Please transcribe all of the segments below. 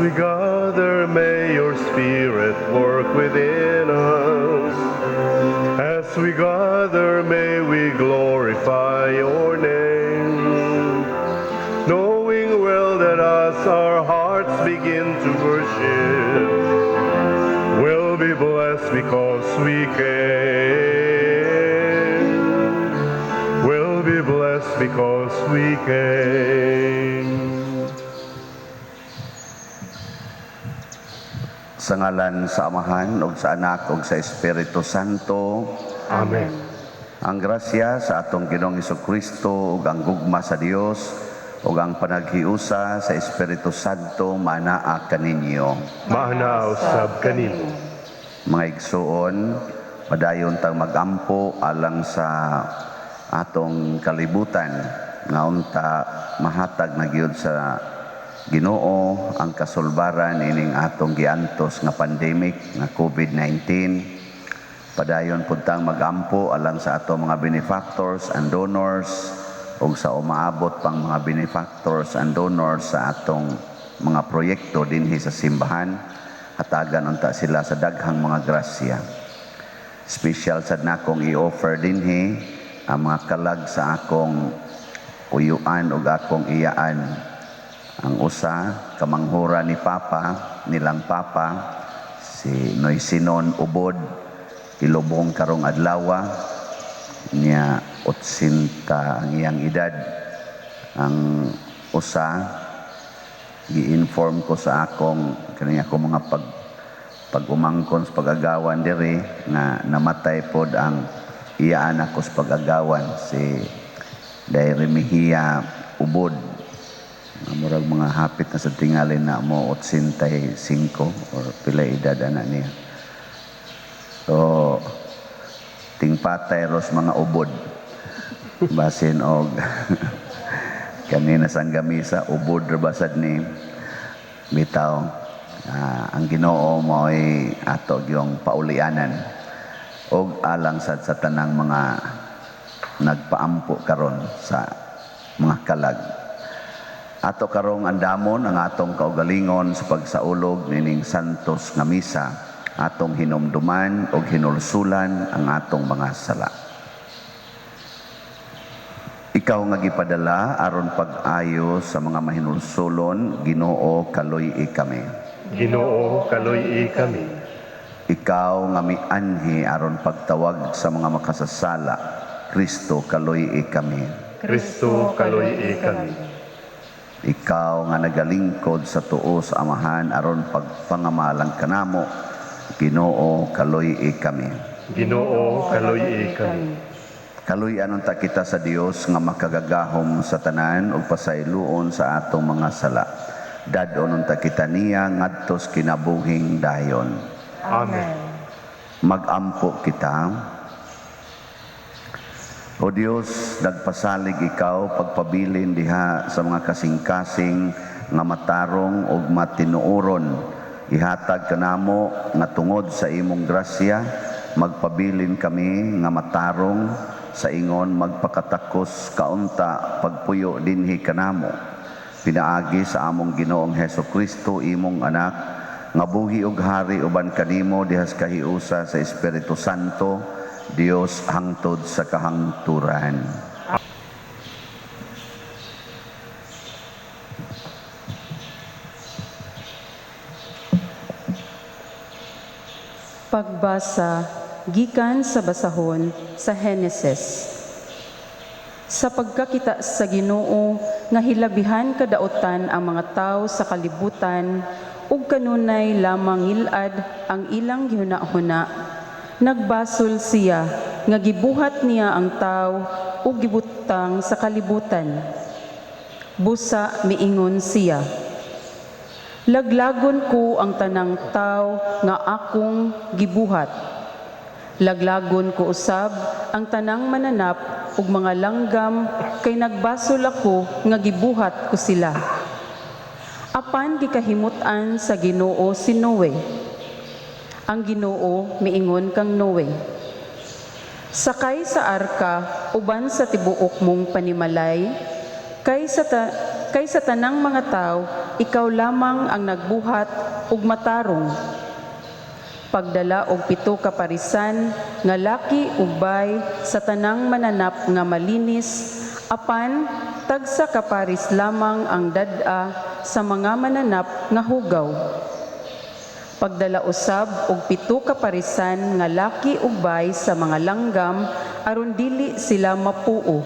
we gather, may your Spirit work within us. As we gather, may we glorify your name. Knowing well that as our hearts begin to worship, we'll be blessed because we came. We'll be blessed because we came. Sa ngalan sa Amahan ug sa Anak ug sa Espiritu Santo. Amen. Ang grasya sa atong Ginoong Kristo ug ang gugma sa Dios ug ang panaghiusa sa Espiritu Santo manaa kaninyo. Maanaa usab kanimo. Mga igsuon, padayon tang magampo alang sa atong kalibutan nga unta mahatag na gyud sa Ginoo ang kasulbaran ining atong giantos nga pandemic nga COVID-19. Padayon pud tang magampo alang sa atong mga benefactors and donors ug sa umaabot pang mga benefactors and donors sa atong mga proyekto dinhi sa simbahan. Hatagan unta sila sa daghang mga grasya. Special sad nakong i-offer dinhi ang mga kalag sa akong uyuan ug akong iyaan. Ang usa kamanghura ni Papa, nilang Papa, si Noy Sinon Ubod, ilubong karong adlawa niya, 80 ang iyang edad. Ang usa, gi-inform ko sa akong kani ako mga pag-umangkon sa pag-agawan diri nga namatay pod ang iyaan ako sa pag-agawan, si Day Remihia Ubod. Nga murag mga hapit na sa tingali na mo 85 or pila edad ana niya. So tingpatay ros mga ubod. Basin og kanina sang gamisa ubod ra basad ni bitaw. Ang Ginoo mo'y ato gyung paulianan og alang sad sa tanang mga nagpaampo karon sa mga kalag. Ato karong andamon ang atong kaugalingon sa pagsaulog nining santos nga misa, atong hinumduman og hinulsulan ang atong mga sala. Ikaw nga gipadala aron pag-ayo sa mga mahinulsulon, Ginoo, kaluy-i kami. Ginoo, kaluy-i kami. Ikaw nga mianhi aron pagtawag sa mga makasasala, Kristo, kaluy-i kami. Kristo, kaluy-i kami. Ikaw nga nagalingkod sa tuo sa Amahan aron pagpangamalang kanamo, Ginoo, kaluy-i kami. Ginoo, kaluy-i kami. Kaluy-an unta kita sa Dios nga makagagahom sa tanan ug pasayloon sa atong mga sala. Dad-on unta kita niya ngadto sa kinabuhing dayon. Amen. Magampo kita. O Dios, nagpasalig ikaw pagpabilin diha sa mga kasing-kasing nga matarong ug matinuoron. Ihatag kanamo nga tungod sa imong grasya magpabilin kami nga matarong sa ingon magpakatakos kaunta pagpuyo dinhi kanamo. Pinaagi sa among Ginoong Heso Kristo, imong anak, nga buhi ug hari uban kanimo dihas kahiusa sa Espiritu Santo, Dios hangtod sa kahangturan. Pagbasa gikan sa basahon sa Henesis. Sa pagkakita sa Ginoo nga hilabihan kadaotan ang mga tawo sa kalibutan ug kanunay lamang ngilad ang ilang gihuna-huna, nagbasol siya nga gibuhat niya ang tawo ug gibutang sa kalibutan. Busa miingon siya, laglagon ko ang tanang tawo nga akong gibuhat. Laglagon ko usab ang tanang mananap ug mga langgam kay nagbasol ako nga gibuhat ko sila. Apan gikahimut-an sa Ginoo si Noe. Ang Ginoo miingon kang Noe, sakay sa arka uban sa tibuok mong panimalay, kay Kay sa tanang mga tawo, ikaw lamang ang nagbuhat og matarong." Pagdala og pito ka parisan nga laki ug bay sa tanang mananap nga malinis, apan tagsa ka paris lamang ang dad-a sa mga mananap nga hugaw. Pagdala usab og pito ka parisan nga laki ug bay sa mga langgam aron dili sila mapuo.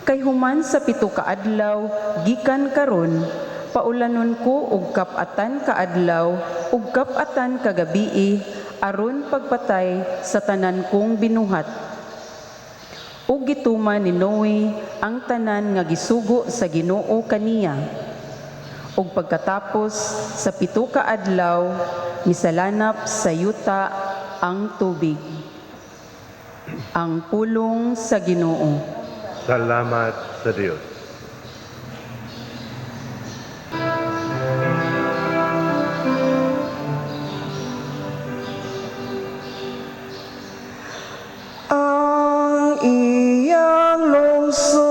Kay human sa 7 ka adlaw gikan karon, paulanon ko og kap-atan ka adlaw ug kap-atan ka gabii aron pagpatay sa tanan kong binuhat. Ug gituman ni Noe ang tanan nga gisugo sa Ginoo kaniya. Ug pagkatapos sa 7 ka adlaw, misalanap sa yuta ang tubig. Ang pulong sa Ginoo. Salamat sa Dios. Ang iyang lungsod,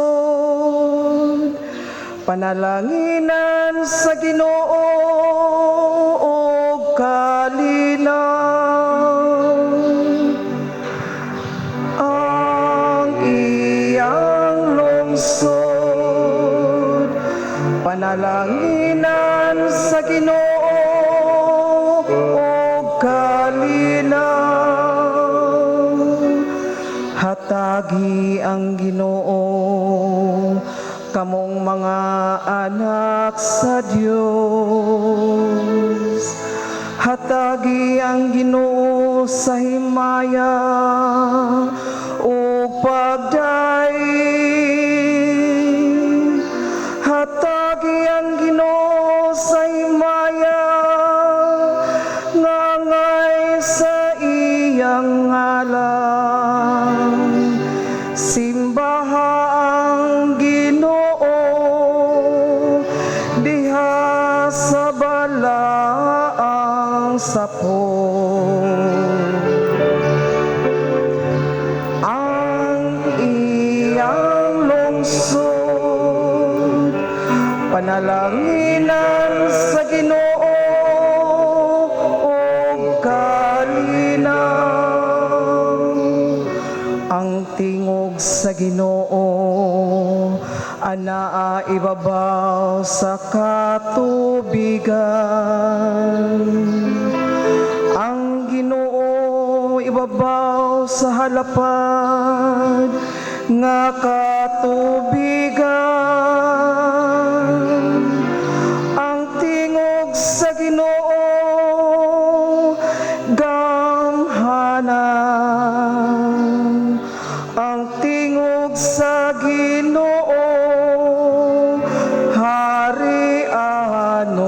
panalanginan sa Ginoo og kalinaw. Ang iyang lungsod, panalanginan sa Ginoo og kalinaw. Hatagi ang Ginoo kamong mga anak sa Dios. Hatagi ang Ginoo sa himaya ug pagdaig. Hatagi ang Ginoo sa himaya nga angay sa iyang ngalan. Simbaha ang Ginoo diha sa balaang sapot. Ang iyang lungsod, panalanginan sa Ginoo og kalinaw. Ang tingog sa Ginoo anaa ibabaw sa katubigan. Ang Ginoo ibabaw sa halapad nga katubigan. Ang tingog sa Ginoo gamhanan. Ang tingog sa Ginoo harianon.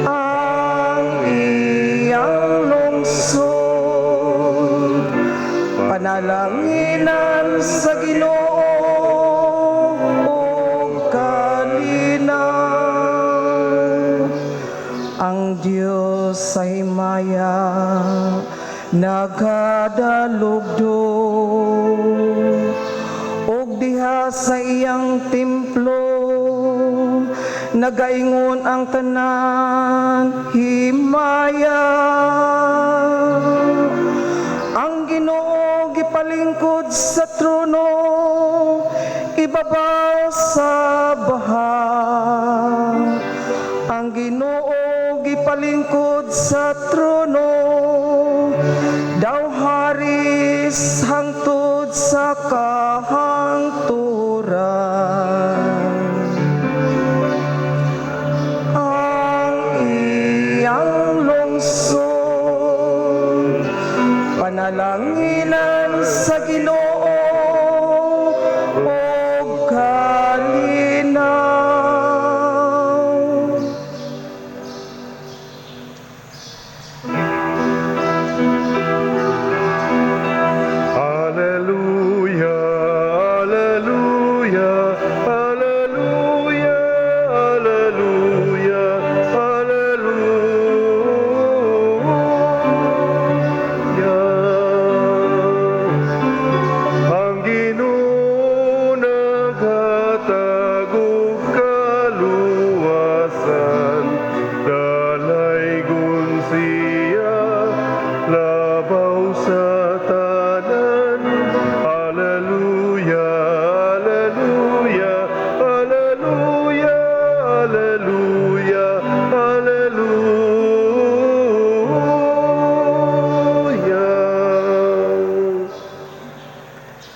Ang iyang lungsod, panalanginan sa Ginoo og kalinaw. Ang Dios sa himaya nagadalugdog, ug diha sa iyang templo nagaingon ang tanan himaya. Ang Ginoo gipalingkod sa trono ibabaw sa baha. Ang Ginoo gipalingkod sa trono, daw haris hangtod sa kahangturan. Ang iyang lungsod, panalanginan sa Ginoo og kalinaw. Alleluia,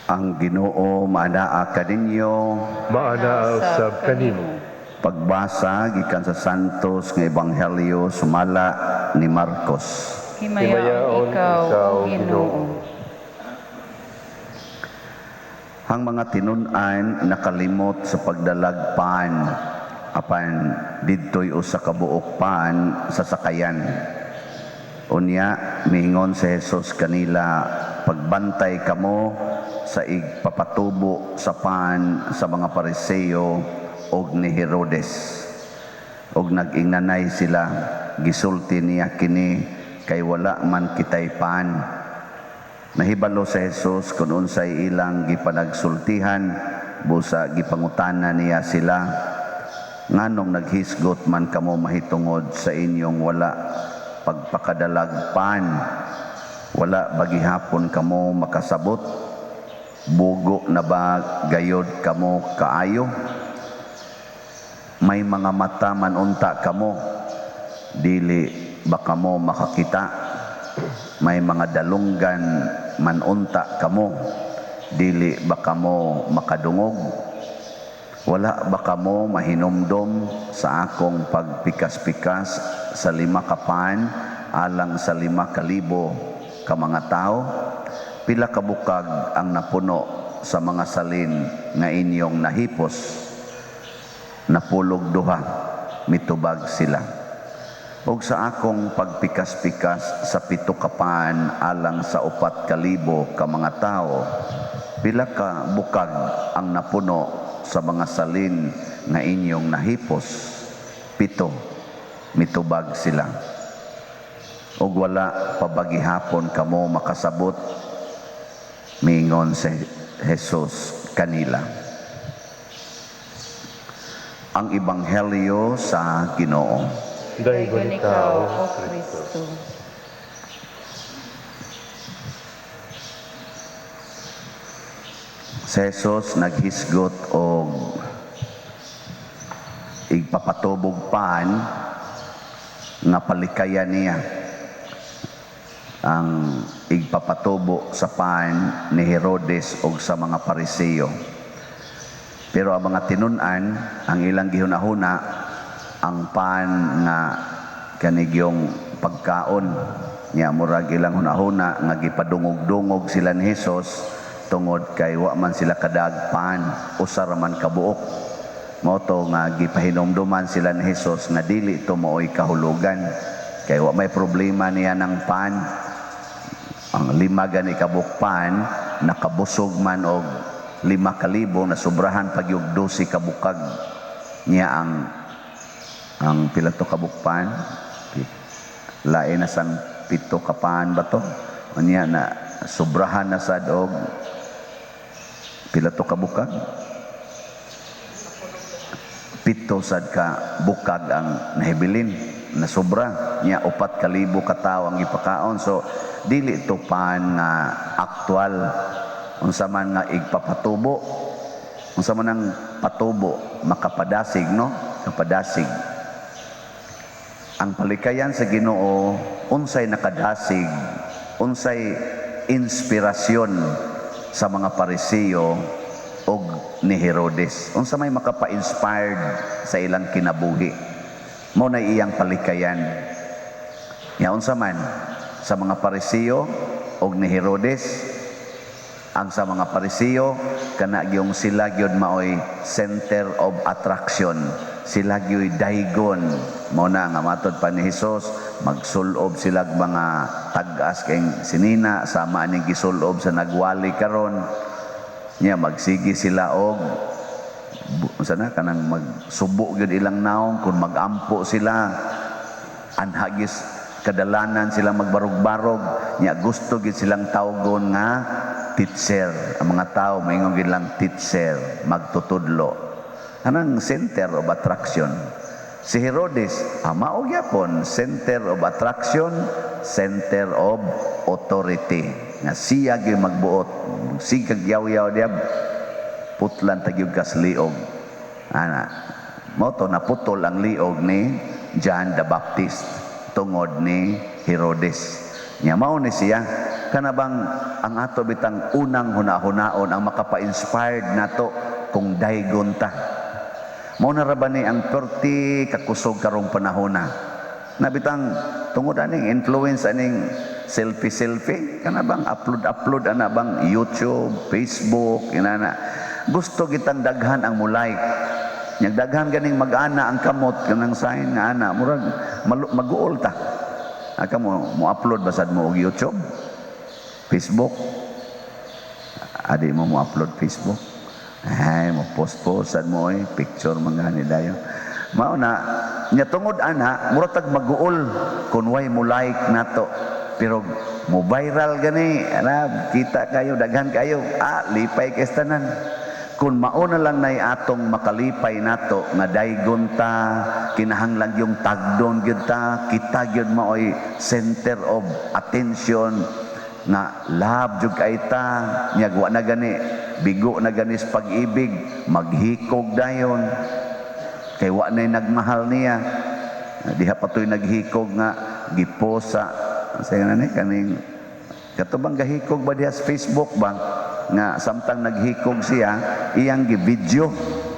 Ang Ginoo maanaa kaninyo. Maanaa usab kanimo. Pagbasa gikan sa Santos nga Ebanghelyo sumala ni Marcos. Himayaon ikaw, O Ginoo. Ang mga tinun-an nakalimot sa pagdalag pan, apan didtoy usa ka buok pan sa sakayan. Unya miingon si Jesus kanila, "Pagbantay kamo sa igpapatubo sa pan sa mga Pariseo og ni Herodes." Og nag-ingnanay sila, "Gisulti niya kini kay wala man kitay pan." Nahibalo sa Jesus kung unsay ilang gipanagsultihan, busa gipangutana niya sila, "Nganong naghisgot man kamo mahitungod sa inyong wala pagpakadalag pan? Wala ba gihapon kamo makasabot? Bugo na ba gayod kamo kaayo? May mga mata man unta kamo, dili ba kamo makakita? May mga dalunggan man unta kamo, dili ba kamo makadungog? Wala ba kamo mahinumdom sa akong pagpikas-pikas sa 5 ka pan alang sa 5,000 ka mga tao? Pila ka bukag ang napuno sa mga salin nga inyong nahipos?" "Napulog duha," mitubag sila. "Og sa akong pagpikas-pikas sa 7 ka pan alang sa 4,000 ka mga tao, pila ka bukag ang napuno sa mga salin nga inyong nahipos?" "7," mitubag sila. "Og wala pa ba gihapon kamo makasabot?" miingon si Jesus kanila. Ang Ebanghelyo sa Ginoo. Daygon ikaw, O Kristo. Kristo. Si Jesus naghisgot og igpapatubog pan nga palikayan niya ang igpapatubo sa pan ni Herodes og sa mga Pariseo. Pero ang mga tinun-an, ang ilang gihunahuna, ang pan nga kanigyong pagkaon niya, murag ilang hunahuna nga gipadungog-dungog sila ni Jesus tungod kay wa man sila kadagpan, usa ra man kabuok. Mao to nga gipahinumduman sila ni Jesus nga dili to maoy kahulugan kay wa may problema niya ng pan. Ang 5 gani kabuok pan nakabusog man og 5,000, nasubrahan pag yung 12 kabukag niya. Ang pila to kabuk pan, lain na sang 7 ka pan ba to? Unya na sobrahan na sad og pila to kabukag, 7 sad ka bukag ang nahibilin na sobra niya, 4,000 ka tawo ang gipakaon. So dili to pan nga aktual. Unsa man nga igpapatubo, unsa man ang patubo, makapadasig, no? Kapadasig. Ang palikayan sa Ginoo, unsay nakadasig, unsay inspirasyon sa mga Pariseo og ni Herodes, unsa may makapa-inspired sa ilang kinabuhi, mao na iyang palikayan. Nya unsa man sa mga Pariseo og ni Herodes? Ang sa mga Pariseo, kana gyung sila gyud maoy center of attraction, sila gyud daygon. Mao na nga matod pa ni Hesus, magsulob sila mga tag-as kay sinina sama aning gisulob sa nagwali karon. Nya magsigi sila og unsa na kanang magsubo gyud ilang naong kun magampo sila, anhagis kadalanan sila magbarog-barog. Nya gusto gyud silang tawgon nga teacher. Ang mga tao maingon gyud lang teacher, magtutudlo. Anang center of attraction. Si Herodes, mao gyapon center of attraction, center of authority. Nga siya gyud magbuot, sigag yaw-yaw diya, putlan ta gyud kas liog. Ana, mao to naputol ang liog ni John the Baptist tungod ni Herodes. Nya mao ni siya. Kana bang ang ato bitang unang hunahunaon ang makapa-inspired nato kung daygon ta. Mao na ra ba ni ang perti kakusog karong panahona. Nabitang tungod aning influence aning selfie selfie, kana bang upload upload ana bang YouTube, Facebook, inana. Gusto kitang daghan ang mo like. Nya daghan ganing mag-ana ang kamot kanang sign nga ana, murag maguol ta. Aka mo mo upload basad mo og YouTube, Facebook. Adi mo mo upload Facebook. Ay, mo post post sad mo oy, picture man gani dayon. Mao na nya tungod ana, murag tag maguol kun way mo like nato. Pero mo viral gani, ana kita kayo, daghan kayo, ah, lipay kay tanan. Kung mao na lang nay atong makalipay nato nga daygon ta, kinahanglan yung tagdon gyud ta, kita gyud maoy center of attention nga love jud kay ta, nya wa na gani bigo na gani sa pag-ibig, maghikog dayon kay wa nay nagmahal niya. Diha pa to'y naghikog nga giposa sa nga ni kaning katubang gahikog ba diha sa Facebook ba, nga samtang naghikog siya iyang gi-video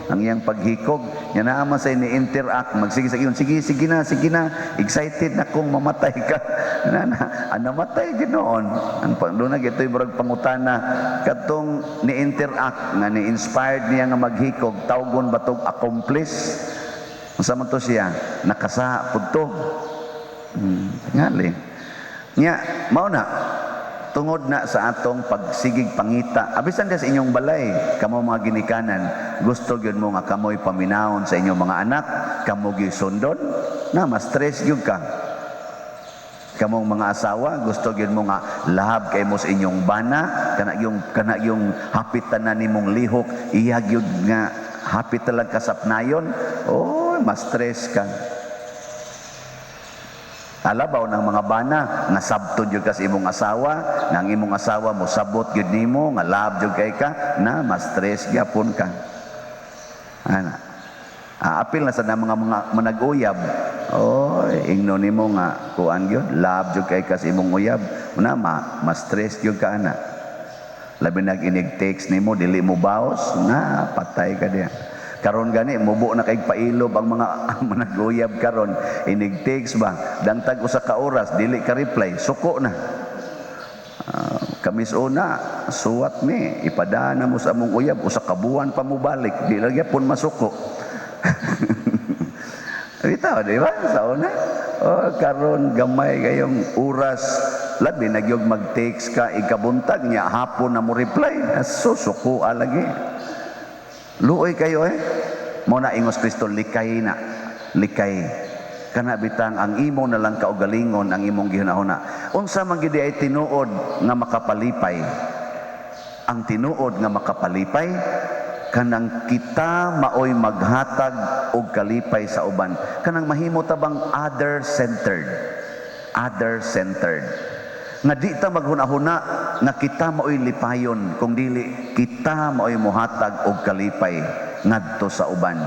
ang iyang paghikog, nya naa man say ni interact, magsige sa iyon, "Sige, sige na, sige na, excited na kung mamatay ka." Na na ah, namatay ginoon ang doon na gito'y murag pangutana katong ni interact nga ni inspired niya nga maghikog, tawgon ba tog accomplice? Unsa man to siya, nakasa pud to. Tingali nya mao na tungod na sa atong pagsigig pangita abisan sa inyong balay, kamo mga ginikanan, gusto gyud mo nga kamoy paminawon sa inyong mga anak, kamo gyud sundon na ma-stress gyud ka. Kamong mga asawa, gusto gyud mo nga lahab kay mo sa inyong bana, kana yung hapit tanan nimong lihok, iya gyud nga hapit talang kasapnayon, oh, ma-stress ka. Alabaw ng mga bana nga sabton jud ka sa imong asawa, nga ang imong asawa mo sabot gyud nimo nga love jud kay ka, na ma-stress gyapon ka. Ana. Ah, apil na sa na mga manag-uyab. Oh, ingno nimo nga kuan gyud, love jud kay ka sa imong uyab, na ma-stress gyud ka ana. Labi nag inig text nimo dili mo baos, na patay ka diya. Karon gani mubo na kay pailob ang mga managuyab karon, inig text ba dangtag usa ka oras dili ka reply, suko na. Kamis una suwat mi ipadana mo sa among uyab, usa ka buwan pa mo balik, di lagi pun masuko. Bitaw, di ba? Sa una. Oh, karon gamay kayong oras, labi nagyog mag-text ka ikabuntag niya hapon na mo reply, susuko lagi. Luoy kayo eh. Mo na ingos Kristo, likay na. Likay. Kana bitang ang imo na lang kaugalingon ang imong gihunahuna. Unsa man gid ay tinuod nga makapalipay? Ang tinuod nga makapalipay kanang kita maoy maghatag og kalipay sa uban. Kanang mahimo ta bang other-centered. Other-centered. Nga di ta maghuna-huna nga kita maoy lipayon, kung dili kita maoy mohatag og kalipay ngadto sa uban.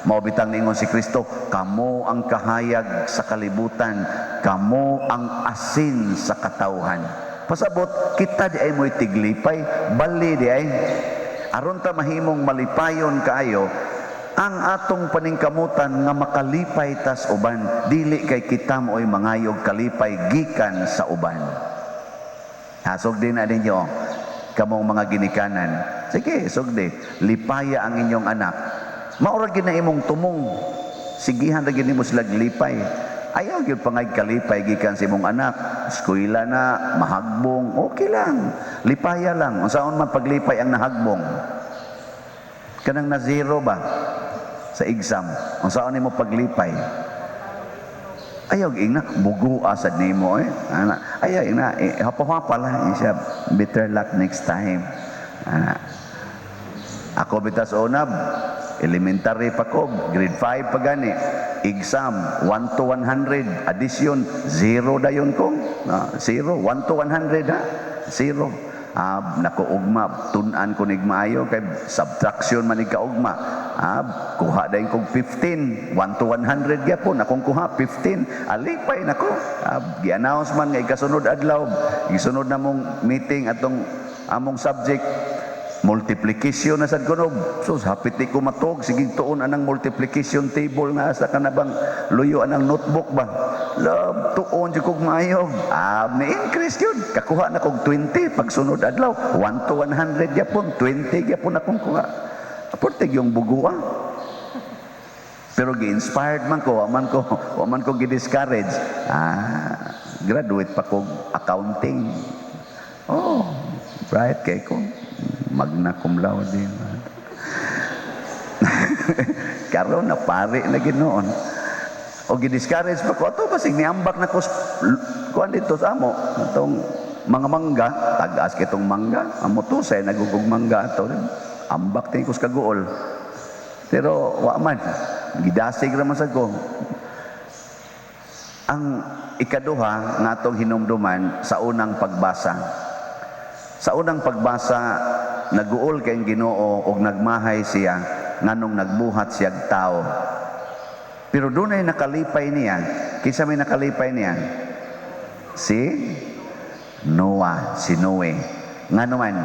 Mao bitang ningon si Kristo, "Kamo ang kahayag sa kalibutan, kamo ang asin sa katawhan." Pasabot kita di ay mo'y tiglipay, bali di ay aron ta mahimong malipayon kaayo ang atong paningkamutan nga makalipay tas uban, dili kay kita mo'y mangayog kalipay gikan sa uban. Sugdi na ninyo, kamong mga ginikanan. Sige, sugdi. Lipaya ang inyong anak. Maura gyud na imong tumong. Sigihan ra gyud nimo sila lipay. Ayaw gyud pangay kalipay gikan sa imong anak. Eskwela na, mahagbong, okay lang. Lipaya lang. Unsaon man paglipay ang nahagbong? Kanang na zero ba sa exam? Unsaon nimo paglipay? Ayaw ingna mugo asad nimo eh. Ana, ayaw ingna eh, hapa-hapa lang siya, better luck next time. Ana. Ako bitas unab, elementary pa ko, grade 5 pa gani. Exam 1 to 100, addition 0 dayon ko. 0, 1 to 100 ha. 0. Ah, nako ugma, tun-an ko nig maayo kay subtraction man ni kaugma. Ah, kuha dayon kog 15, 1 to 100 gyapon akong kuha 15. Alipay nako. Ah, gi-announce man nga ikasunod adlaw, gisunod na mong meeting atong among subject multiplication na sad kuno. So hapit di ko matog, sige tuon anang multiplication table nga sa kanabang luyo anang notebook ba. Love, tuon jud kog maayo. Ah, ni increase yun. Kakuha na kog 20 pagsunod adlaw. 1 to 100 gyapon, 20 gyapon akong kuha. Aporte yung bugua. Pero gi-inspired man ko, wa man ko gi-discourage. Ah, graduate pa kog accounting. Oh, bright kay ko. Magna cum laude. Karon na pare na ginoon. O gi-discourage pa ko ato, basig niambak na ko kuan dito sa amo atong mga mangga, tag-as kitong mangga, amo to say nagugug mangga ato. Ambak tin ko sa kaguol. Pero wa man, gidasig ra man sad ko. Ang ikaduha nga atong hinumduman sa unang pagbasa. Sa unang pagbasa, naguol kay ang Ginoo og nagmahay siya nganong nagbuhat siyag tao. Pero dunay nakalipay niya. Kinsa may nakalipay niya? Si Noah, si Noe. Ngano man,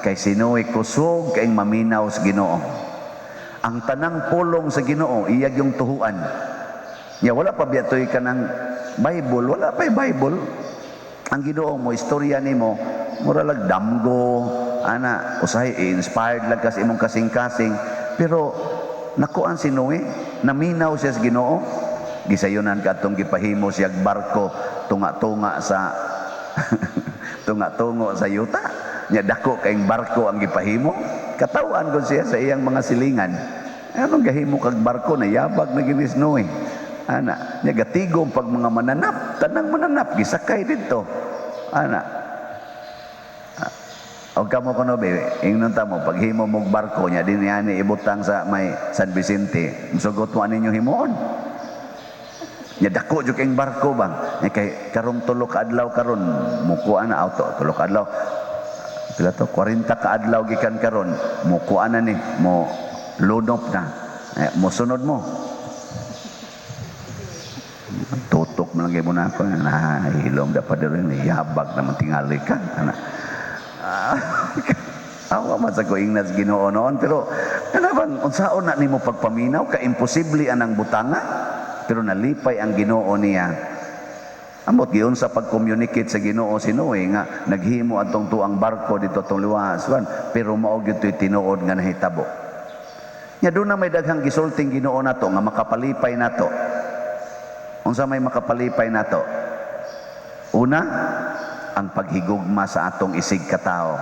kay si Noe kusog kay maminaw sa Ginoo. Ang tanang pulong sa Ginoo iyag yung tuhuan. Ya wala pa biya toy kanang Bible, wala pa Bible. Ang Ginoo mo istorya nimo, mura lag damgo, ana, usahay inspired lang kas imong kasing-kasing, pero nakuan si Noe, naminaw siya sa Ginoo. Gisayunan kadtong gipahimo siyag barko, tunga-tunga sa tunga-tungo sa yuta. Nya dako kayong barko ang gipahimo. Katawan ko siya sa iyang mga silingan. Anong gahimo kag barko na yabag na ginis Noe? Ana, nya gatigom pag mga mananap, tanang mananap gisakay didto. Ana. O kamo kuno be, ingnon ta mo paghimo mog barko nya dinhi ani ibutang sa may San Vicente. Musugot mo ninyo himuon. Nya dako jud kayong barko bang. Nya kay karong 3 ka adlaw karon mukuan na auto 3 ka adlaw. Pila to? 40 ka adlaw gikan karon mukuan na ni mo lunop na. Eh, mosunod mo. Tutok mo lang mo na ako. Na, hilom dapat rin. Yabag naman tingali ka. Ana. Ah, awa man sa ko ingnas Ginoo noon. Pero kana bang unsaon na nimo pagpaminaw ka imposible anang butanga, pero nalipay ang Ginoo niya. Amot giun sa pag-communicate sa Ginoo si Noe nga naghimo atong tuang barko dito atong liwas pero mao gyud to'y tinuod nga nahitabo. Nya doon na may daghang gisulting Ginoo nato nga makapalipay nato. Unsa may makapalipay nato? Una, ang paghigugma sa atong isig katao,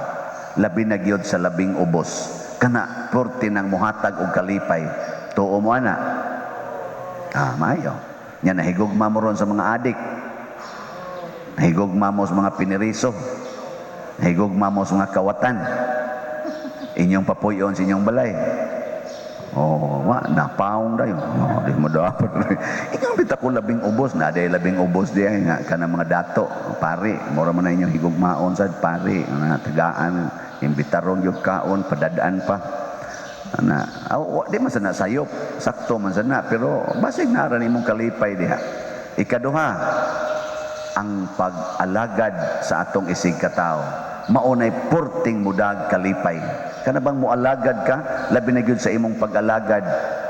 labi na gyud sa labing ubos. Kana porte nang muhatag og kalipay. Tuo mo ana? Ah, maayo. Nya nahigugma mo ron sa mga adik. Nahigugma mo sa mga piniriso. Nahigugma mo sa mga kawatan. Inyong papuyon sa inyong balay. Oh, wa napaong dayon. Oh, di mo dapat. Ikaw bita ko labing ubos na day labing ubos diay nga kana mga dato, pare, mura man na inyong higugmaon sad pare, na tagaan, imbitaron gyud kaon, padadaan pa. Ana, aw, di man sana sayop, sakto man sana, pero basig nara nimong kalipay diha. Ikaduha, ang pag-alagad sa atong isig katao. Maunay porting mudag kalipay. Kana bang mualagad ka, labi na gyud sa imong pag-alagad,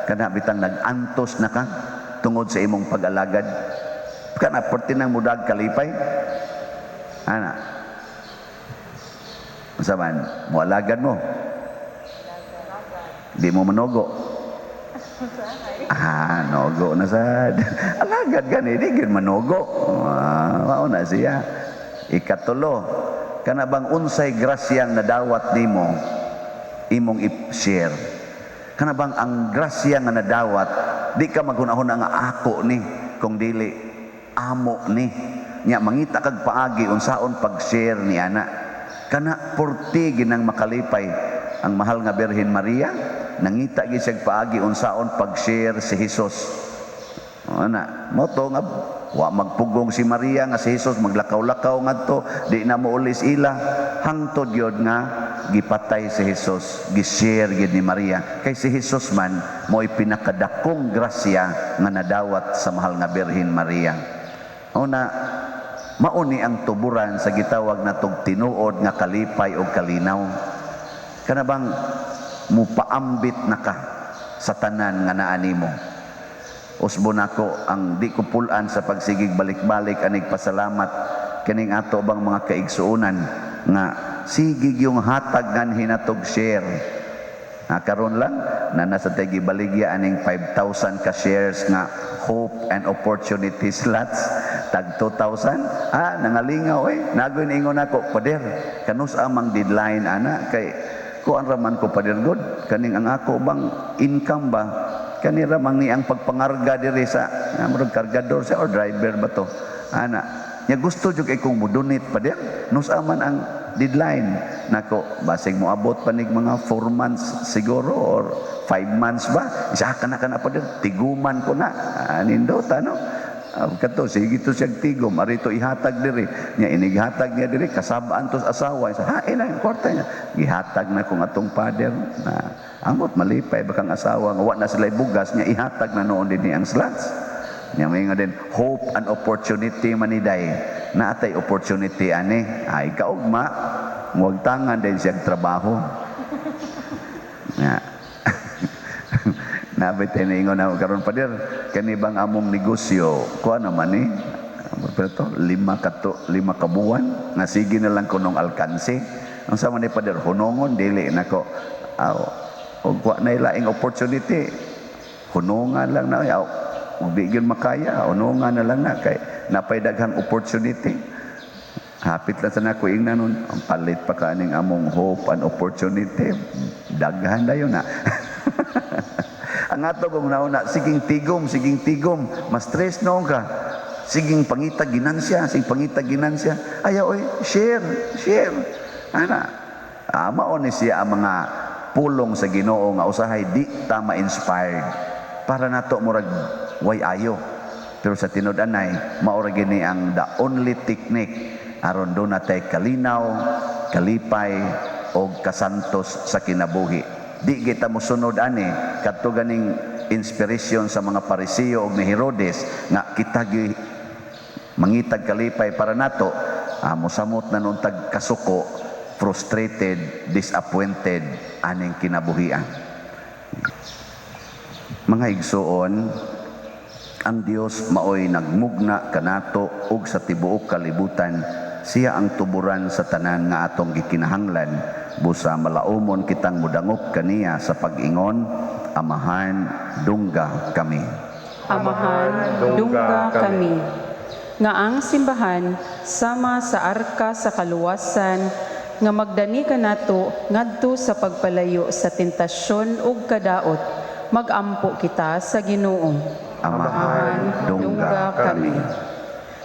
kana bitang nag-antos na ka tungod sa imong pag-alagad. Kana porting nang mudag kalipay. Ana. Unsa man, mualagad mo? Di mo manugo. Ah, nogo na sad. Alagad gani, di gyud manugo. Ah, mao na siya. Ikatulo, kana bang unsay grasyang nadawat nimo imong i-share. Kana bang ang grasya nga nadawat, di ka maghunahuna nga ako ni, kung dili amo ni. Nya mangita kag paagi unsaon pag-share ni ana. Kana porti ginang makalipay ang mahal nga Birhen Maria, nangita gyud siyag paagi unsaon pag-share si Hesus. Ana, mo to nga Wa magpugong si Maria nga si Jesus maglakaw-lakaw ngadto, di na muulis ila hangtod gyud nga gipatay si Jesus, gi-share gyud ni Maria kay si Jesus man mo'y pinakadakong grasya nga nadawat sa mahal nga Birhen Maria. Una, mauni ang tuburan sa gitawag natog tinuod nga kalipay o kalinaw. Kana bang mupaambit na ka sa tanan nga naa nimo. Usbo nako ang di ko pulan sa pagsigig balik-balik anig pasalamat kining ato bang mga kaigsuonan nga sigig yung hatag nganhi natog share. Ha, karon lang na nasa tay gibaligya aning 5,000 ka shares nga hope and opportunity slots tag 2,000. Ah, nangalingaw eh. Nagoy ingon nako, "Pader, kanus amang deadline ana?" Kay kuan raman ko, Pader, god kaning ang ako bang income ba, kani ra man ni ang pagpangarga diri sa murag kargador sa or driver ba to ana nya. Gusto jud kay kong mo-donate, Pader, nusa man ang deadline nako? Basig moabot pa nig mga 4 months siguro or 5 months ba. Isa ka na kana, Pader, tiguman ko na. Ah, nindot ano. Ah, kato sige to siyang tigom arito ihatag diri nya, inighatag niya diri, kasabaan tos asawa sa hain na yung kwarta niya, gihatag na kung atong father na ambot malipay ba kang asawa nga wa na sila bugas niya, ihatag na noon din ang slots niya. May nga din hope and opportunity maniday na atay opportunity ani ay kaugma muagtangan din siyang trabaho nga. Nabay tayo naingon na karon, "Pader, kani bang among negosyo, kuha naman ni pero to, 5 ka buwan, nga sige na lang kunong alkanse. Ang sama ni Pader, hunongon, dili nako. Aw, og wa na laing opportunity, hunungan lang na, aw, ug di gyud makaya, hunungan na lang na, kay napay daghang opportunity." Hapit lang sa nako ingnan nun, ang palit pa kaning among hope and opportunity, daghan na yun na. Ang ato kong nauna, siging tigom, siging tigom, mas stress noon ka. Siging pangita ginansya, siging pangita ginansya. Ayaw, oy, share, share. Ana, mao ni siya ang mga pulong sa Ginoo nga usahay di ta ma-inspired. Para nato murag way ayo. Pero sa tinud-anay, mao ra gini ang the only technique aron doon natay kalinaw, kalipay o kasantos sa kinabuhi. Di kita mosunod ani kadto ganing inspiration sa mga Pariseo og ni Herodes nga kita gi mangitag kalipay para nato, mosamot na nun tag kasuko, frustrated, disappointed aning kinabuhian. Mga igsuon, ang Dios maoy nagmugna kanato ug sa tibuok kalibutan. Siya ang tuburan sa tanan nga atong gikinahanglan. Busa malaumon kitang mudangop kaniya sa pag-ingon, "Amahan, dungga kami." Amahan, dungga kami. Nga ang simbahan sama sa arka sa kaluwasan nga magdani kanato ngadto sa pagpalayo sa tentasyon ug kadaot, magampo kita sa Ginoo. Amahan, dungga kami.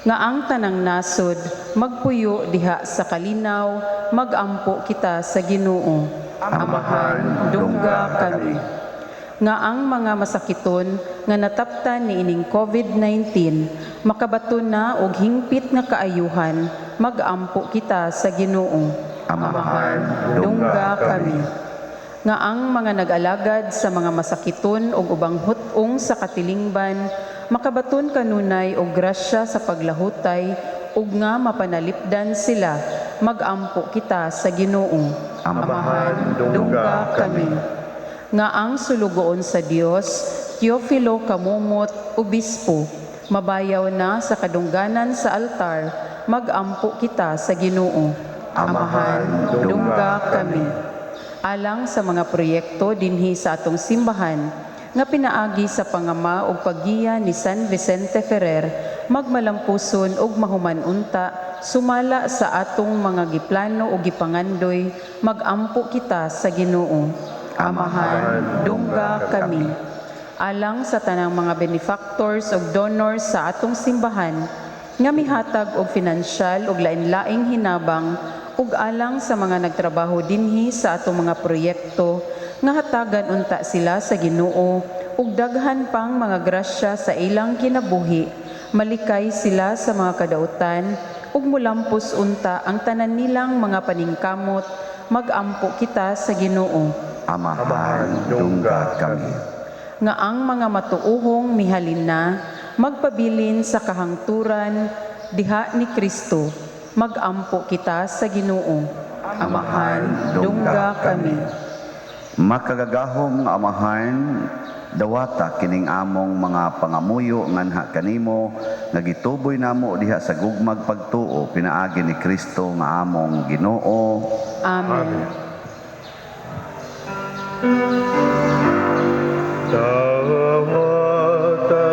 Nga ang tanang nasod magpuyo diha sa kalinaw, magampo kita sa Ginoo. Amahan, dungga kami. Nga ang mga masakiton nga nataptan niining COVID-19 makabaton na og hingpit nga kaayuhan, magampo kita sa Ginoo. Amahan, dungga kami. Nga ang mga nag-alagad sa mga masakiton ug ubang hut-ong sa katilingban makabaton kanunay og grasya sa paglahutay ug nga mapanalipdan sila, magampo kita sa Ginoo. Amahan, dungga kami. Nga ang sulugoon sa Dios, Teofilo Camomot, Obispo, mabayaw na sa kadungganan sa altar, magampo kita sa Ginoo. Amahan, dungga kami. Alang sa mga proyekto dinhi sa atong simbahan nga pinaagi sa pangama ug paggiya ni San Vicente Ferrer, magmalampuson ug mahuman unta sumala sa atong mga giplano ug gipangandoy, magampo kita sa Ginoo. Amahan, dungga kami. Alang sa tanang mga benefactors ug donors sa atong simbahan nga mihatag og finansyal ug lain-laing hinabang ug alang sa mga nagtrabaho dinhi sa atong mga proyekto nga hatagan unta sila sa Ginoo ug daghan pang mga grasya sa ilang kinabuhi, Malikay sila sa mga kadautan ug mulampos unta ang tanan nilang mga paningkamot. Magampo kita sa Ginoo. Amahan, dungga kami. Nga ang mga matuohong mihalin na magpabilin sa kahangturan diha ni Kristo. Magampo kita sa Ginoo. Amahan, dungga kami. Makagagahom nga Amahan, dawata kining among mga pangamuyo nganha kanimo nga gituboy namo diha sa gugmag pagtuo pinaagi ni Kristo nga among Ginoo. Amen. Dawata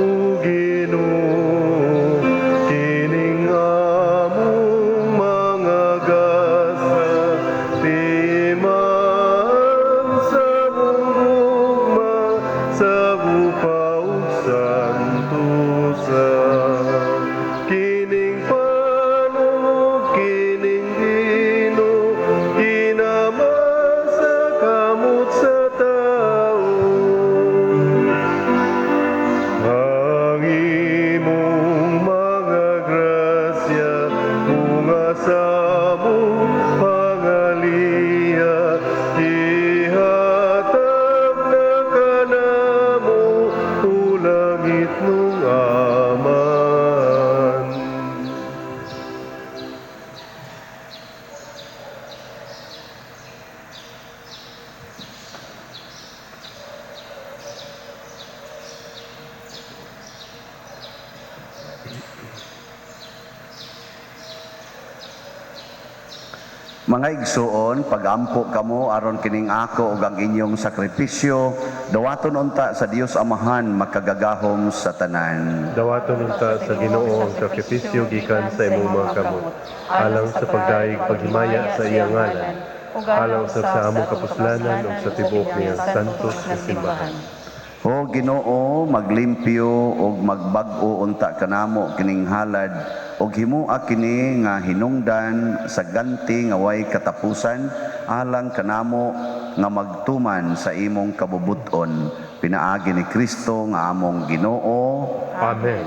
o Ginoo, kining among mga gasa, timan sa mong gugma, sa gupa ug santusa. Kining pan ug kining bino, ginaman sa kamot sa tao. Ang imong mga grasya, bunga sa among pangaliya, ihatag na kanamo, o langitnong Amahan. Mga igsuon, pagampo kamo aron kining ako ug ang inyong sakripisyo, dawaton unta sa Dios Amahan makagagahom sa tanan. Dawaton unta sa Ginoo ang sakripisyo gikan sa imong mga kamot, alang sa pagdayeg paghimaya sa iyang ngalan, alang usab sa among kapuslanan ug sa tibuok niyang santos nga simbahan. O Ginoo, maglimpyo ug magbag-o unta kanamo kining halad ug himoa kini nga hinungdan sa ganti nga way katapusan alang kanamo nga magtuman sa imong kabubut-on pinaagi ni Kristo nga among Ginoo. Amen.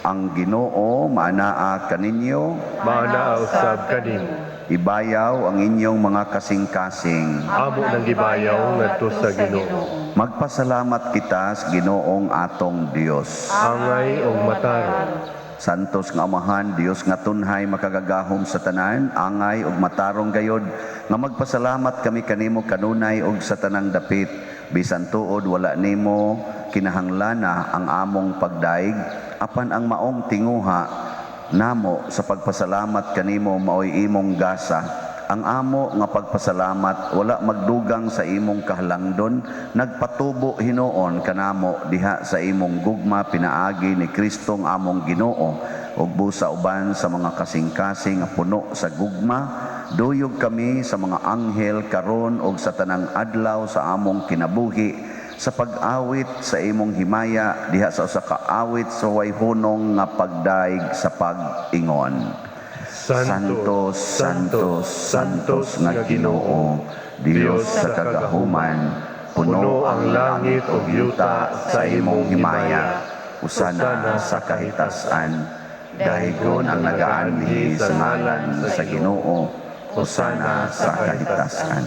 Ang Ginoo maanaa kaninyo, Maanaa usab kanimo. Ibayaw ang inyong mga kasing-kasing. Amo nang gibayaw ngadto sa Ginoo. Magpasalamat kita sa Ginoong atong Dios. Angay ug matarong. Santos nga Amahan, Dios nga tunhay makagagahom sa tanan, angay ug matarong gayod nga magpasalamat kami kanimo kanunay ug sa tanang dapit. Bisan tuod wala nimo kinahanglana ang among pagdaig, apan ang maong tinguha namo sa pagpasalamat kanimo maoy imong gasa. Ang amo nga pagpasalamat wala magdugang sa imong kahalangdon, nagpatubo hinuon kanamo diha sa imong gugma pinaagi ni Kristong among Ginoo. Ug busa uban sa mga kasing-kasing nga puno sa gugma, duyog kami sa mga anghel karon ug sa tanang adlaw sa among kinabuhi sa pag-awit sa imong himaya diha sa usa ka awit sa way hunong nga pagdaig sa pag-ingon. Santo, Santo, Santos nga Ginoo, Dios sa kagahuman, puno ang langit ug yuta sa imong himaya. Usana sa kahitasan, dahigon ang nagaanhi sa ngalan sa Ginoo, usana sa kahitasan.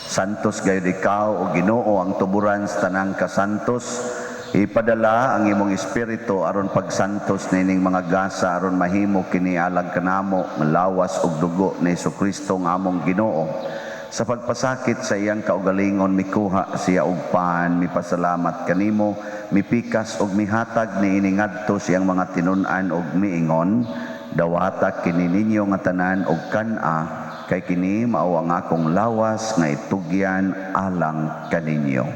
Santos gayud ikaw o Ginoo ang tuburan sa tanang kasantos. Ipadala ang imong espiritu aron pagsantos nining mga gasa aron mahimo kini alang kanamo lawas ug dugo ni Hesukristo nga among Ginoo. Sa pagpasakit sa iyang kaugalingon mikuha siya og pan, mipasalamat kanimo, mipikas og mihatag niini ngadto siyang mga tinun-an og miingon, dawata kini ninyo nga tanan og kan-a, kay kini mao ang akong lawas nga itugyan alang kaninyo.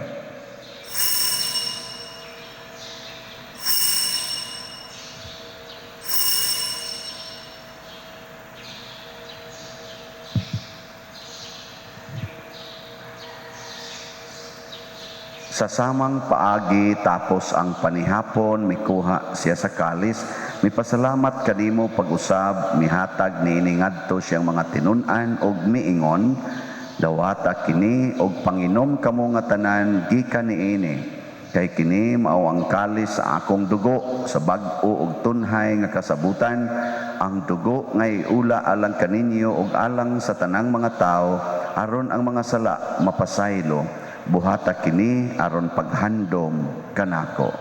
Sa samang paagi tapos ang panihapon, mikuha siya sa kalis, mipasalamat kanimo pag-usab, mihatag niini ngadto siyang mga tinun-an og miingon, dawata kini og panginom kamo nga tanan gikan niini. Kay kini mao ang kalis sa akong dugo sa bag-o ug tunhay nga kasabutan, ang dugo nga iula alang kaninyo ug alang sa tanang mga tawo aron ang mga sala mapasaylo. Buhata kini aron paghandom kanako.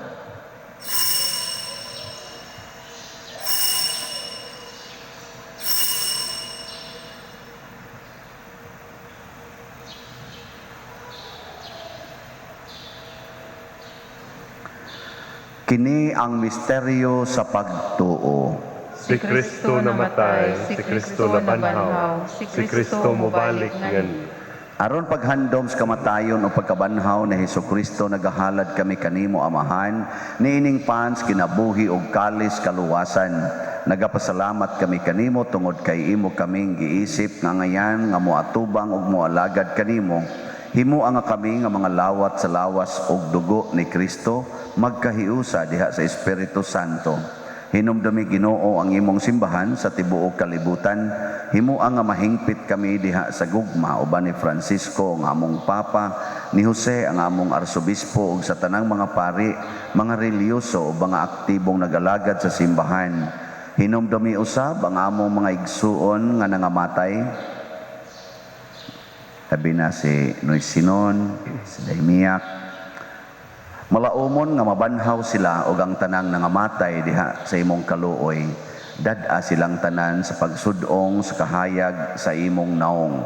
Kini ang misteryo sa pagtuo. Si Kristo namatay, si Kristo nabanhaw, si Kristo mobalik ngani. Aron paghandom sa kamatayon o pagkabanhaw ni Hesukristo, nagahalad kami kanimo, Amahan, niining pans kinabuhi og kalis kaluwasan. Nagapasalamat kami kanimo tungod kay imo kaming giisip nga ngayan nga moatubang ug moalagad kanimo. Himoa nga kami nga mga lawat sa lawas ug dugo ni Kristo magkahiusa diha sa Espiritu Santo. Hinumdumi, Ginoo, ang imong simbahan sa tibuok kalibutan. Himoa nga mahingpit kami diha sa gugma uban ni Francisco ang among Papa, ni Jose ang among Arsobispo ug sa tanang mga pari, mga relihiyoso ug mga aktibong nagalagad sa simbahan. Hinumdumi usab ang among mga igsuon nga nangamatay, labi na si Noy Sinon, si Daimiak. Malaumon nga mabanhaw sila og ang tanang nangamatay diha sa imong kaluoy. Dad-a silang tanan sa pagsudong sa kahayag sa imong naong.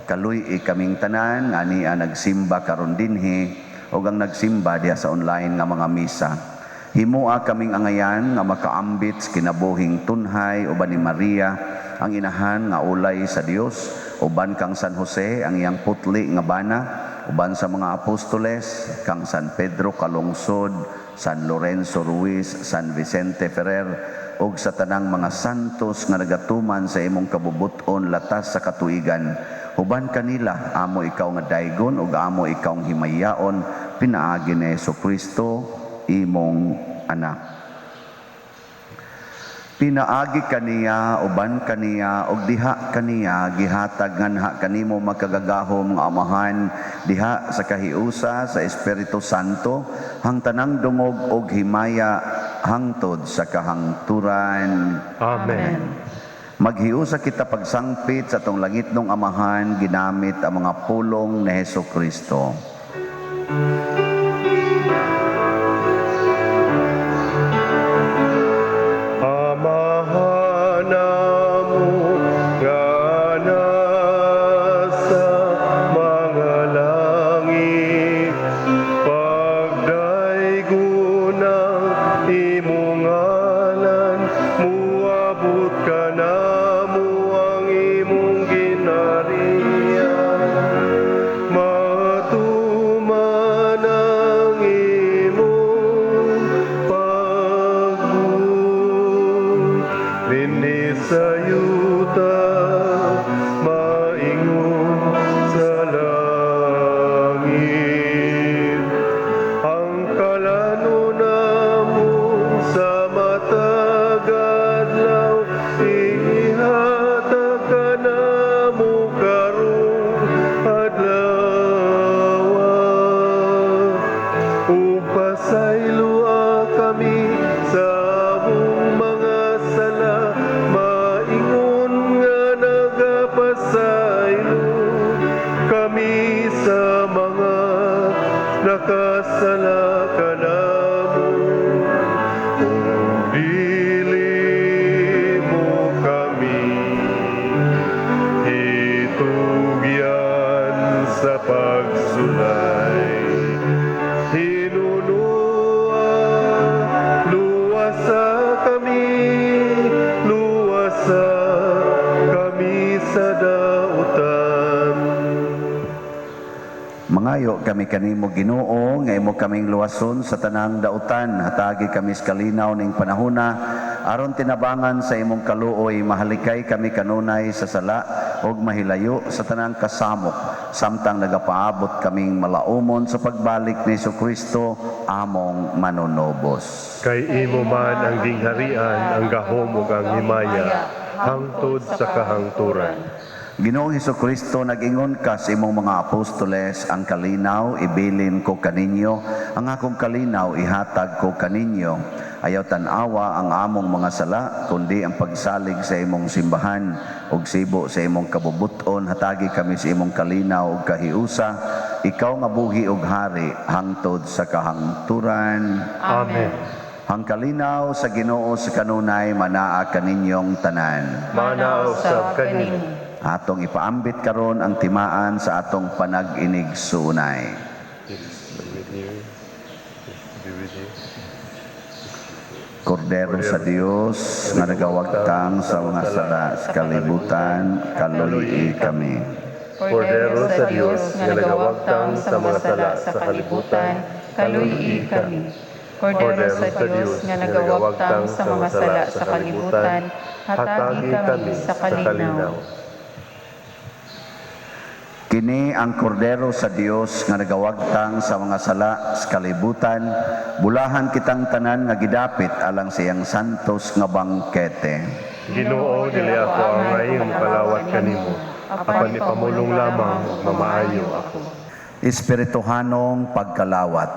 Kaluy-i kaming tanan nga ania nagsimba karon dinhi ug ang nagsimba diha sa online nga mga misa. Himoa kaming angayan nga makaambit sa kinabuhing tunhay uban ni Maria ang inahan nga ulay sa Dios, uban kang San Jose ang iyang putli nga bana, uban sa mga apostoles kang San Pedro Calungsod, San Lorenzo Ruiz, San Vicente Ferrer ug sa tanang mga santos nga nagatuman sa imong kabubut-on latas sa katuigan. Uban kanila amo ikaw nga daygon ug amo ikaw himayaon pinaagi ni Hesukristo imong anak. Pinaagi kaniya, uban kaniya, ug diha kaniya, gihatag nganha kanimo makagagahom nga Amahan, diha sa kahiusa sa Espiritu Santo, hang tanang dungog og himaya hangtod sa kahangturan. Amen. Maghiusa kita pagsangpit sa atong langitnong Amahan ginamit ang mga pulong ni Hesukristo. Amahan namo nga nasa mga langit, pagdaygon ang imong ngalan, muabot kanamo ang imong ginharian. Matuman ang imong pagbuot dinhi sa yuta maingon sa langit. Ang kalanon namo sa matag adlaw ihatag kanamo karong adlaw. Ug pasayloa kami sa among mga sala maingon nga nagapasaylo kami sa mga nakasala kanamo. Ug dili mo kami itugyan sa pagsulay. Hinunoa, luwasa kami, luwasa kami sa dautan. Mangayo kami kanimo, Ginoo, nga imo kaming luwason sa tanang dautan. Hatagi kami sa kalinaw ning panahona aron tinabangan sa imong kaluoy mahalikay kami kanunay sa sala ug mahilayo sa tanang kasamok samtang nagapaabot kaming malaumon sa pagbalik ni Hesukristo among manunubos. Kay imo man ang gingharian, ang gahom ug ang himaya, hangtod sa kahangturan. Ginoong Hesukristo, nag-ingon ka sa imong mga apostoles, ang kalinaw ibilin ko kaninyo, ang akong kalinaw ihatag ko kaninyo. Ayaw tan-awa ang among mga sala, kundi ang pagsalig sa imong simbahan ug sibo sa imong kabubuton, hatagi kami sa imong kalinaw ug kahiusa. Ikaw nga buhi ug hari hangtod sa kahangturan. Amen. Ang kalinaw sa Ginoo sa kanunay manaa kaninyong tanan. Mana usab kanimo. Atong ipaambit karon ang timaan sa atong panag-inigsuunay. Peace be with you. Peace be with you. Kordero sa Dios nga nagawagtang sa mga sala sa kalibutan, kaluy-i kami. Kordero sa Dios nga nagawagtang sa mga sala sa kalibutan, kaluy-i kami. Kordero sa Dios nga nagawagtang sa mga sala sa kalibutan, hatagi kami sa kalinaw. Kini ang kordero sa Dios nga nagawagtang sa mga sala sa kalibutan, bulahan kitang tanan nga gidapit alang sa iyang santos nga bangkete. Ginoo, dili ako angay nga mokalawat kanimo, apan ipamulong lamang ug mamaayo ako. Espirituhanong pagkalawat.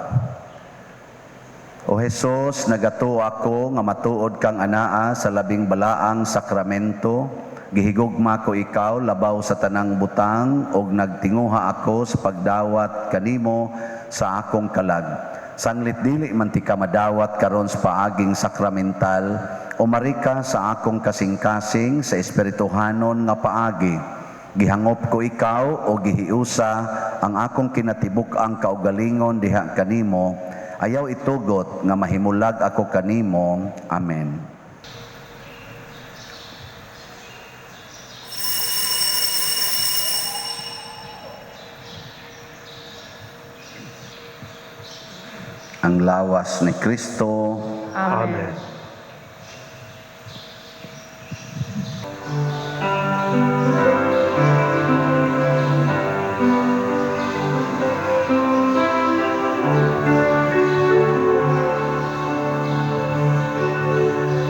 O Hesus, nagatuo ako nga matuod kang anaa sa labing balaang sakramento. Gihigugma ko ikaw labaw sa tanang butang ug nagtinguha ako sa pagdawat kanimo sa akong kalag. Sanglit dili man ti ka madawat karon sa paaging sakramental, umari ka sa akong kasing-kasing sa espirituhanon nga paagi. Gihangop ko ikaw o gihiusa ang akong kinatibuk-ang kaugalingon diha kanimo. Ayaw itugot nga mahimulag ako kanimo. Amen. Ang lawas ni Kristo. Amen.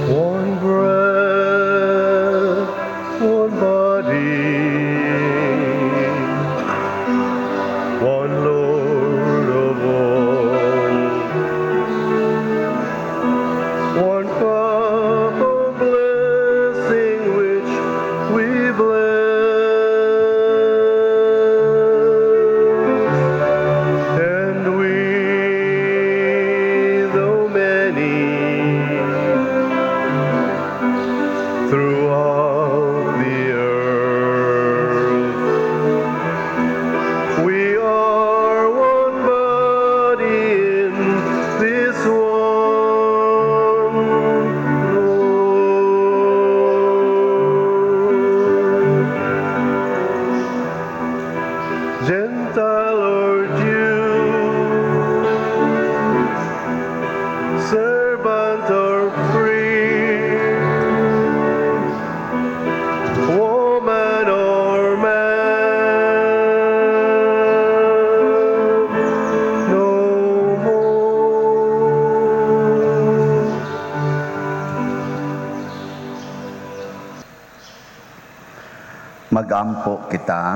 One bread, one body, one Lord of all, one cup of blessing which we bless, and we, though many, throughout the earth, we are one body in this one Lord. Gentile or Jew, servant or free, woman or man, no more. Magampo kita.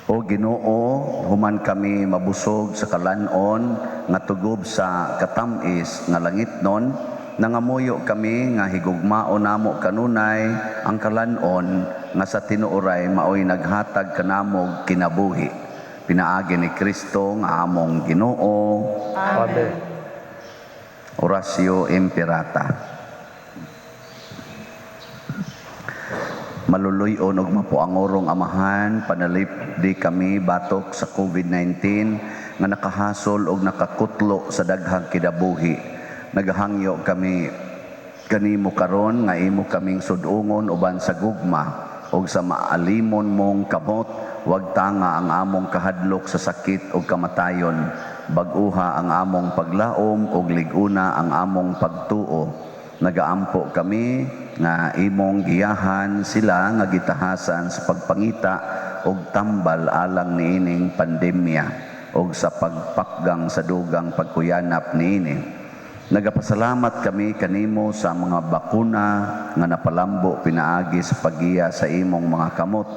O Ginoo, human kami mabusog sa kalanon nga tugob sa katamis nga langitnon, nangamuyo kami nga higugmaon namo kanunay ang kalanon nga sa tinuoray maoy naghatag kanamog kinabuhi. Pinaagi ni Kristo nga among Ginoo. Amen. Oratio Imperata. Maluluy-on ug mapuangorong Amahan, panalipdi kami batok sa COVID-19 nga nakahasol og nakakutlo sa daghang kinabuhi. Nagahangyo kami kanimo karon nga imo kaming sud-ungon uban sa gugma ug sa maalimon mong kamot, wag tanga ang among kahadlok sa sakit ug kamatayon. Bag-uha ang among paglaom ug lig-una ang among pagtuo. Nagaampo kami nga imong giyahan sila nga gitahasan sa pagpangita og tambal alang niining pandemya og sa pagpakgang sa dugang pagkuyanap niini. Nagapasalamat kami kanimo sa mga bakuna nga napalambo pinaagi sa paggiya sa imong mga kamot.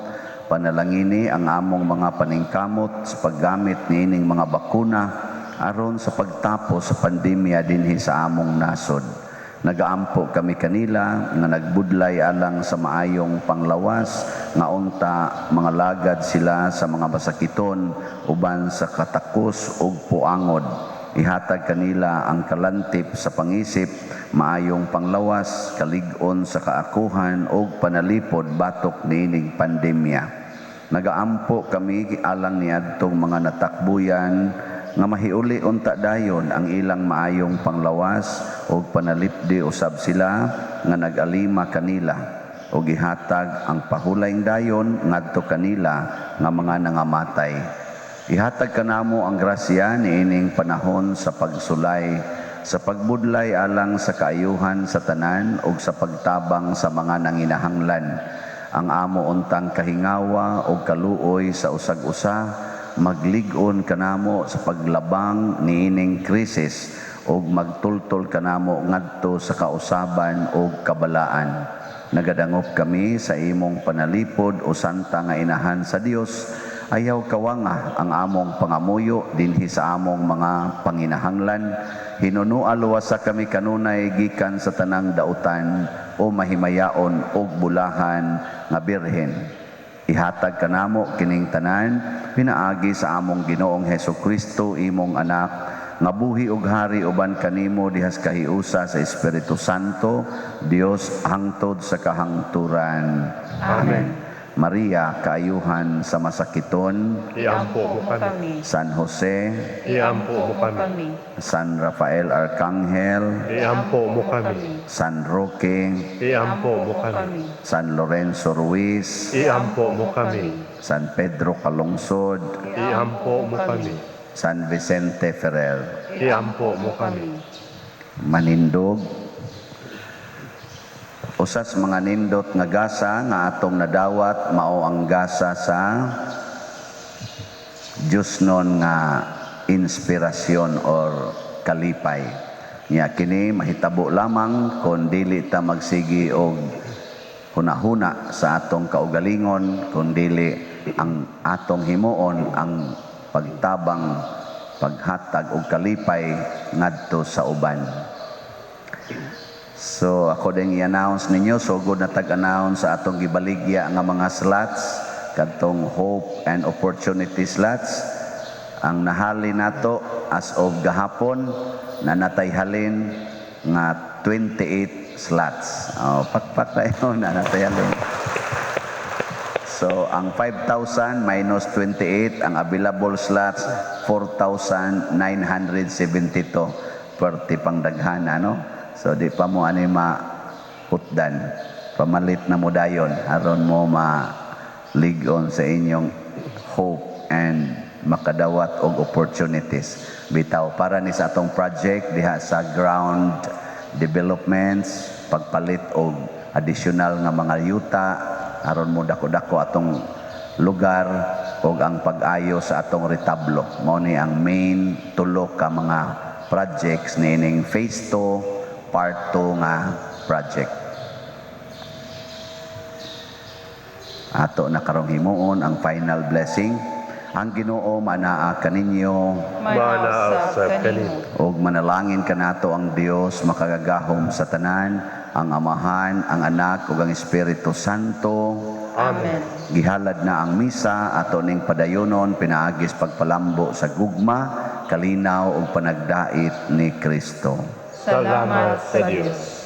Panalangini ang among mga paningkamot sa paggamit niining mga bakuna aron sa pagtapos sa pandemya dinhi sa among nasod. Nagaampo kami kanila nga nagbudlay alang sa maayong panglawas nga unta mga lagad sila sa mga masakiton uban sa katakos ug puangod. Ihatag kanila ang kalantip sa pangisip, maayong panglawas, kalig-on sa kaakuhan ug panalipod batok niining pandemya. Nagaampo kami alang niadtong mga natakbuyan nga mahiuli unta dayon ang ilang maayong panglawas ug panalipdi usab sila nga nag-alima kanila ug ihatag ang pahulayng dayon ngadto kanila nga mga nangamatay. Ihatag kanamo ang grasya niining panahon sa pagsulay, sa pagbudlay alang sa kaayuhan sa tanan ug sa pagtabang sa mga nanginahanglan. Ang amo untang kahingawa ug kaluoy sa usag-usa maglig-on kanamo sa paglabang niining krisis ug magtultol kanamo ngadto sa kausaban ug kabalaan. Nagadangop kami sa imong panalipod, o Santa nga Inahan sa Dios. Ayaw kawanga ang among pangamuyo dinhi sa among mga panginahanglan. Hinunua luwasa kami kanunay gikan sa tanang dautan, o mahimayaon ug bulahan nga Birhen. Ihatag kanamo kining tanan pinaagi sa among Ginoong Hesus Kristo, imong anak, nga buhi ug hari uban kanimo dihas kahiusa sa Espiritu Santo, Dios hangtod sa kahangturan. Amen. Maria, kaayuhan sa masakiton, Iampo mo kami. San Jose, Iampo mo kami. San Rafael Arcangel, Iampo mo kami. San Roque, Iampo mo kami. San Lorenzo Ruiz, Iampo mo kami. San Pedro Calungsod, Iampo mo kami. San Vicente Ferrer. Iampo mo kami. Manindog. Usas mga nindot nga gasa nga atong nadawat mao ang gasa sa Diyosnon nga inspirasyon or kalipay. Nya kini mahitabo lamang kon dili ta magsigi og hunahuna sa atong kaugalingon, kun dili ang atong himuon ang pagtabang, paghatag og kalipay ngadto sa uban. So ako din i-announce ninyo, sugod na tag-announce sa atong gibaligya nga mga slots, kadtong hope and opportunity slots. Ang nahali nato as of gahapon, nanatay halin nga 28 slots. Oh, pakpak na yun, nanatay halin. So, ang 5,000 minus 28, ang available slots, 4,972. Pwerte pang daghan, ano? So, di pa mo ani mahutdan. Pamalit na mo dayon aron mo maligon sa inyong hope and makadawat og opportunities. Bitaw, para ni sa atong project diha sa ground developments, pagpalit og additional nga mga yuta aron mo dako-dako atong lugar ug ang pag-ayo sa atong retablo. Mao ni ang main tulo ka mga projects niining phase 2 part 2 nga project. Ato na karong himuon ang final blessing. Ang Ginoo manaa kaninyo. Manaa usab kanimo. Ug manalangin kanato ang Dios makagagahom sa tanan, ang Amahan, ang Anak ug ang Espiritu Santo. Amen. Gihalad na ang misa, ato ning padayonon pinaagis pagpalambo sa gugma, kalinaw ug panagdait ni Kristo. Salamat sa Dios.